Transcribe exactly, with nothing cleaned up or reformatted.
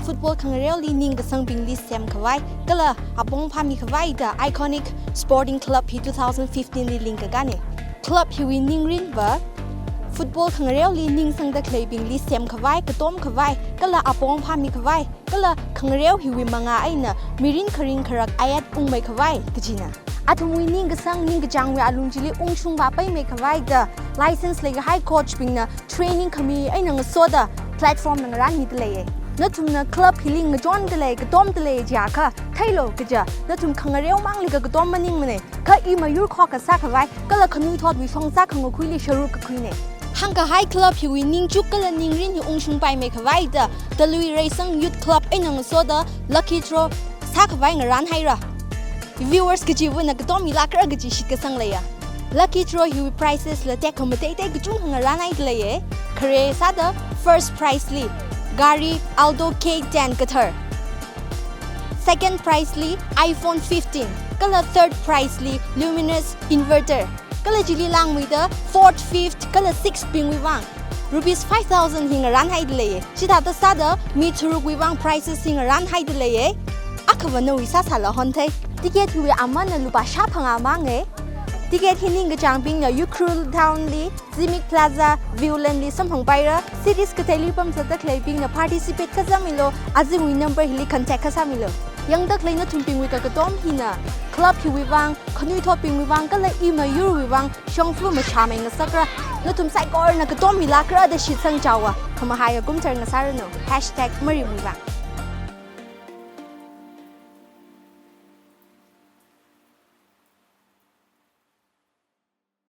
football khangareoli ningkasangbingli semkhavai kala apong phāmikhavai da Iconic Sporting Club hi two thousand fifteen li lingkakāne. Club hiwui ningrin va football khangareoli ningsangda khaleibingli semkhavai, katomkhavai kala apong phāmikhavai kala khangareo hiwui mangā eina mirin kharing kharak ayat ungmeikhavai kajina. Athumwui ningkasang ningkachāngwui alung chili ungshung vāpaimeikhavai da license leikahai coach bingna training khami eina ngasoda platform na ngarānmida leiye. Nathumna club hili ngachonda lei, katomda lei jiakha, theilu kaja, nathum khangareo mangli kakatom maningmane, kha ima yur khokha sākhavai kala khanuithotwui shongza khangakhuili sharuk kakhuine. Hāngkahai club hiwui ningchuk kala ningrin hi ungshungpaimeikhavai da Talui Reisang Youth Club eina ngasoda lucky draw sākhavai ngarānhaira. Viewers kachivana katom milākra kaji shitkasang leiya. Lucky draw hiwui prizes la tekhamatei tei kachungkha ngarānhaida leiye. Khare sāda first prize li gari Alto K ten kathar, second prize li iPhone fifteen, kala third prize li Luminous inverter, kala chili langmeida fourth, fifth kala sixth bingwui vang rupees five thousand hi ngarānhaida leiye. Chithāda sāda mi tharukwui vang prizes hi ngarānhaida leiye. Akhava nawui sāsāla honthei. Ticket hiwui amanna lupā shāphangā mange. Ticket hi ningkachāngbingna Ukhrul Town li, Zimik Plaza, Viewland li samphangpaira. Cities kateili pamsāda khaleibingna participate kasāmilu, azingwui number hili contact kasāmilu. Yangda khalei nathumbingwui kakatom hina club hiwui vang, khanuithotbingwui vang kala ima yurwui vang shongfa mashāmei ngasakra. Nathum saikorana katom milākra da shitsangchaowa khamahai akum thar ngasāranu. Hashtag Marimwui vang.